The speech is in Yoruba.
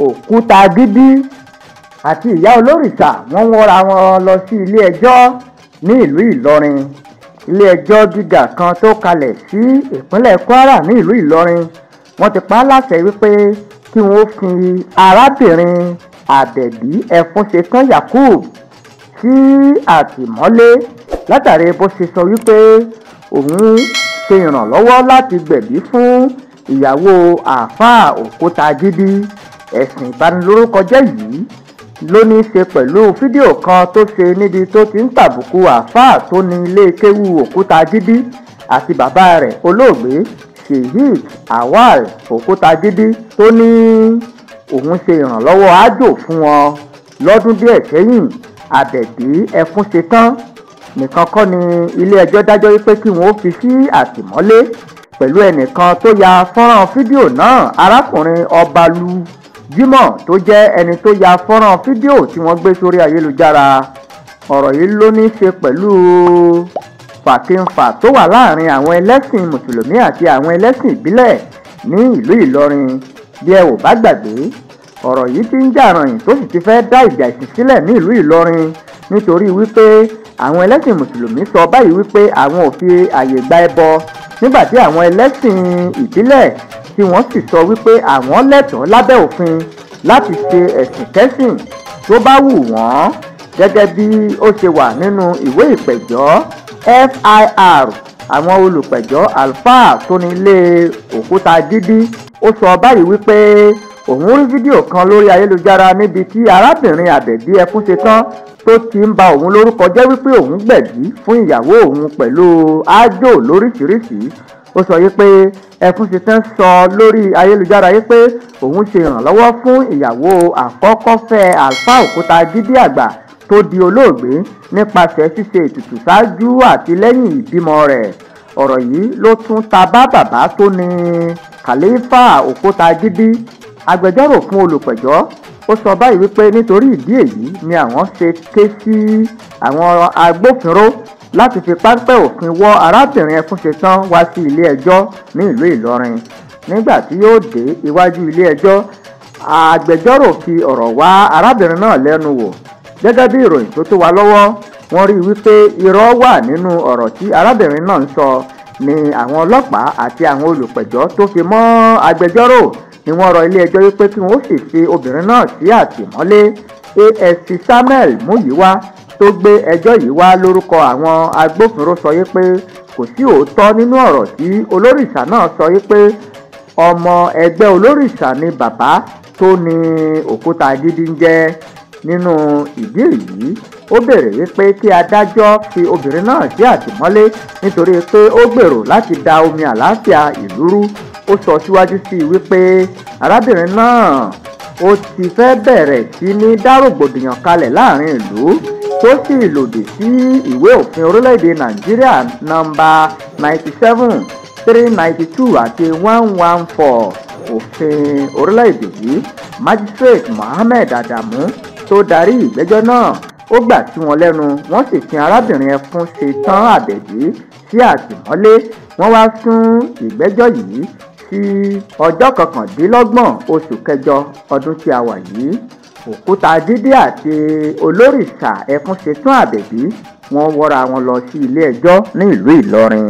Òkútagídí àti ìyá olórìṣà wọ́n wọ́ra wọn lọ sí ilé-ẹjọ́ ní ìlú Ìlọrin. Ilé-ẹjọ́ gíga kan tó kalẹ̀ sí ìpínlẹ̀ Kwara ní ìlú Ìlọrin, wọ́n ti pa á láṣẹ wípé kí wọ́n fi arábìnrin Àbẹ̀bí Ẹfúnṣetán Yakub sí àtìmọ́lé látàrí bó ṣe sọ wípé òun ṣe ìrànlọ́wọ́ láti gbẹ̀bí fún ìyàwó àáfàá Òkútagídí. Ẹ̀sùn ìbanilórúkọjẹ́ yìí ló ní í ṣe pẹ̀lú fídíò kan tó ṣe níbi tó ti ń tàbùkù àáfàá tó ní ilé kéwú Òkútagídí àti bàbá rẹ̀ olóògbé Sheik Awal Òkútagídí, tó ní òun ṣe ìrànlọ́wọ́ àjò fún wọn lọ́dún díẹ̀ sẹ́yìn. Àbẹ̀bí Ẹfúnṣetán nìkan kọ́ ni ilé-ẹjọ́ dájọ́ wípé kí wọ́n fi sí àtìmọ́lé pẹ̀lú ẹnìkan tó ya fọ́nrán fídíò náà, arákùnrin Ọbalú Jimoh, tó jẹ́ ẹni tó ya fọ́nrán fídíò tí wọ́n gbé sórí ayélujára. Ọ̀rọ̀ yìí ló ní í ṣe pẹ̀lú fàkínfà tó wà láàrin àwọn ẹlẹ́sìn mùsùlùmí àti àwọn ẹlẹ́sìn ìbílẹ̀ ní ìlú Ìlọrin. Bí ẹ ò bá gbàgbé, ọ̀rọ̀ yìí ti ń jà rànyìn tó sì ti fẹ́ dá ìjà ìsìn sílẹ̀ ní ìlú Ìlọrin, nítorí wípé àwọn ẹlẹ́sìn mùsùlùmí sọ báyìí wípé àwọn ò fi àyè gba ẹbọ, nígbà tí àwọn ẹlẹ́sìn ìbílẹ̀ tí wọ́n sì sọ wípé àwọn lẹ́tọ̀ọ́ lábẹ́ òfin láti ṣe ẹ̀sìn kẹ́sìn tó bá wù wọ́n, gẹ́gẹ́ bí ó ṣe wà nínú ìwé ìpẹ̀jọ́ FIR. Àwọn olùpẹ̀jọ́ àlùfáà tó ní ilé Òkútagídí ó sọ báyìí wípé òun rí fídíò kan lórí ayélujára níbi tí arábìnrin Àbẹ̀bí Ẹfúnṣetán tó ti ń ba òun lórúkọ jẹ́ wípé òun gbẹ̀bí fún ìyàwó òun pẹ̀lú ájò lóríṣiríṣi. Ó sọ wípé Ẹfúnṣetán sọ lórí ayélujára wípé òun ṣe ìrànlọ́wọ́ fún ìyàwó àkọ́kọ́fẹ́ àlùfáà Òkútagídí àgbà tó di olóògbé nípasẹ̀ ṣíṣe ètùtù ṣáájú àti lẹ́yìn ìbímọ rẹ̀. Ọ̀rọ̀ yìí ló tún ta bá bàbá tó ní Khalifa Òkútagídí. Agbẹjọ́rò fún olùpẹ̀jọ́ ó sọ báyìí wípé nítorí ìdí èyí ni àwọn ṣe ké sí àwọn agbófinró láti fi páńpẹ́ òfin wọ́ arábìnrin Ẹfúnṣetán wá sí ilé-ẹjọ́ ní ìlú Ìlọrin. Nígbà tí yóò dé iwájú ilé-ẹjọ́, agbẹjọ́rò fi ọ̀rọ̀ wá arábìnrin náà lẹ́nu wò. Gẹ́gẹ́ bí ìròyìn tó tó wa lọ́wọ́, wọ́n rí i wípé irọ́ wà nínú ọ̀rọ̀ tí arábìnrin náà ń sọ ni àwọn ọlọ́pàá àti àwọn olùpẹ̀jọ́ tó fi mọ́ agbẹjọ́rò ni wọ́n rọ ilé-ẹjọ́ wípé kí wọ́n sì fi obìnrin náà sí àtìmọ́lé. ASP Samuel Muyiwa tó gbé ẹjọ́ yìí wá lórúkọ àwọn agbófinró sọ wípé kò sí òótọ́ nínú ọ̀rọ̀ tí olórìṣà náà sọ wípé ọmọ ẹgbẹ́ olórìṣà ni bàbá tó ní Òkútagídí ń jẹ́. Nínú ìdí èyí, ó béèrè wípé kí adájọ́ fi obìnrin náà sí àtìmọ́lé nítorí pé ó gbèrò láti da omi àlàáfíà ìlú rú. Ó sọ síwájú sí i wípé arábìnrin náà ó ti fẹ́ bẹ̀rẹ̀ sí ní dá rògbòdìyàn kalẹ̀ láàrin ìlú, tó sì lòdì sí ìwé òfin orílẹ̀-èdè Nàìjíríà nọ́mbà 97, 392 àti 114 òfin orílẹ̀-èdè yìí. Magistrate Mohammed Adamu tó darí ìgbẹ́jọ́ náà ó gbà sí wọn lẹ́nu, wọ́n sì fi arábìnrin Ẹfúnṣetán Àbẹ̀bí sí àtìmọ́lé. Wọ́n wá sún ìgbẹ́jọ́ yìí sí ọjọ́ 29 oṣù kẹjọ ọdún tí a wà yìí. Òkútagídí àti olórìṣà Ẹfúnṣetán Àbẹ̀bí wọ́n wọ́ra wọn lọ sí ilé-ẹjọ́ ní ìlú Ìlọrin.